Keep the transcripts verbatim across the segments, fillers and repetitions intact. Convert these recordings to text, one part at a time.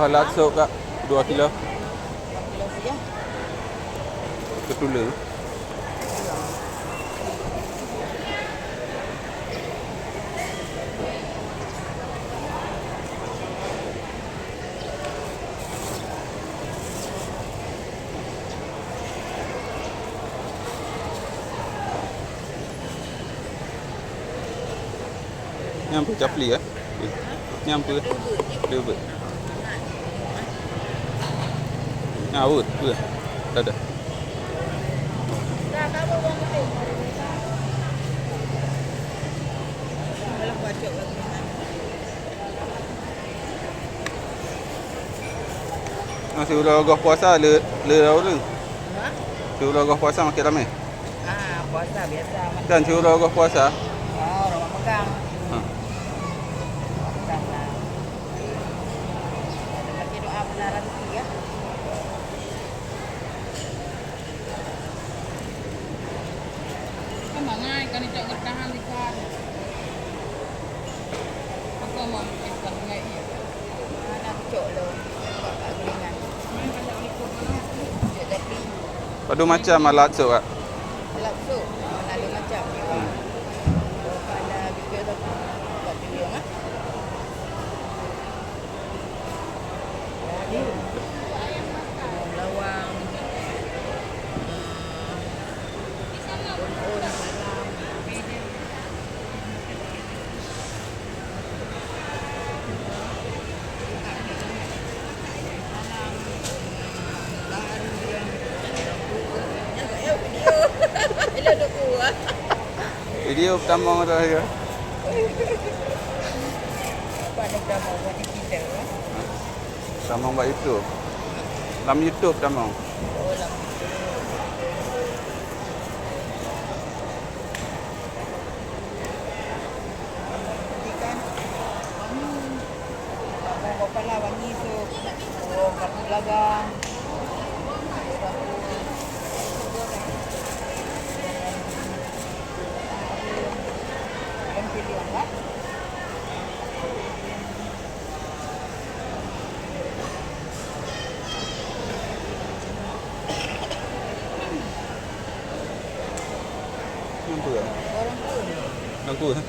Lat sop, Kak, dua kilo. Keutula. Nyan peue capli, eh? Nyan peue? Deubeut. Nyan aweuet, peue? Dah, dah. Ah, siuroe goh puasa le, le ureueng. Ha? Siuroe goh puasa makin ramé. Ah, puasa biasa. Dan siuroe goh puasa. Oh, orang pegang. Ha. Pegang lah. Ada baca doa benar rezeki ya. Kan mangai, kan icok geutangan di kan. Aku mau makan dengan iya. Mana cok lo? Buat kat gulingan. Cok tapi. Padum macam alat sop, Kak? Alat sop, mana ada macam. Hmm. Kalau ada bibir tu, buat video mah. Bawang, eh, daun-daun, salam. Video pertama tu ya. Apa nak drama buat di kita, eh? Tamong bak YouTube. Lam YouTube tamong. Oh, lam YouTube. Ikan. Tamong bak pala wangi tu. Oh, batu belagang. Yang pilih angkat. Nampak tak? Orang tua. Nampak, eh?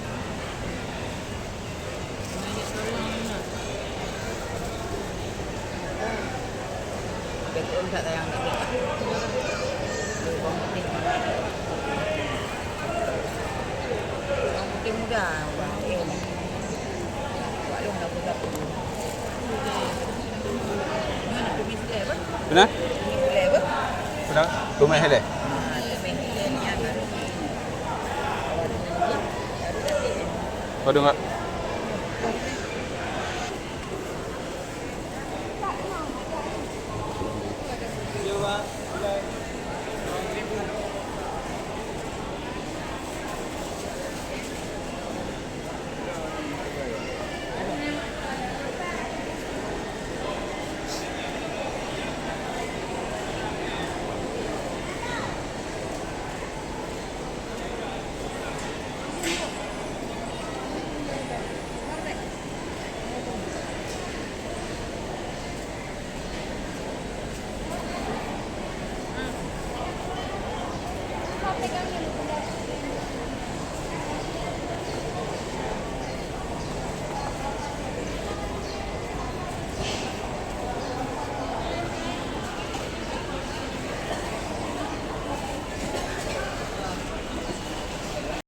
Betul tak sayang tak? Bawang putih. Bawang putih muda, bawang putih. Wak long dapur-dapur. Mana tumis dia apa? Benar? Tumis dia apa? Benar. Tumis dia. Ah, tumis dia ni akan. Waduh, enggak.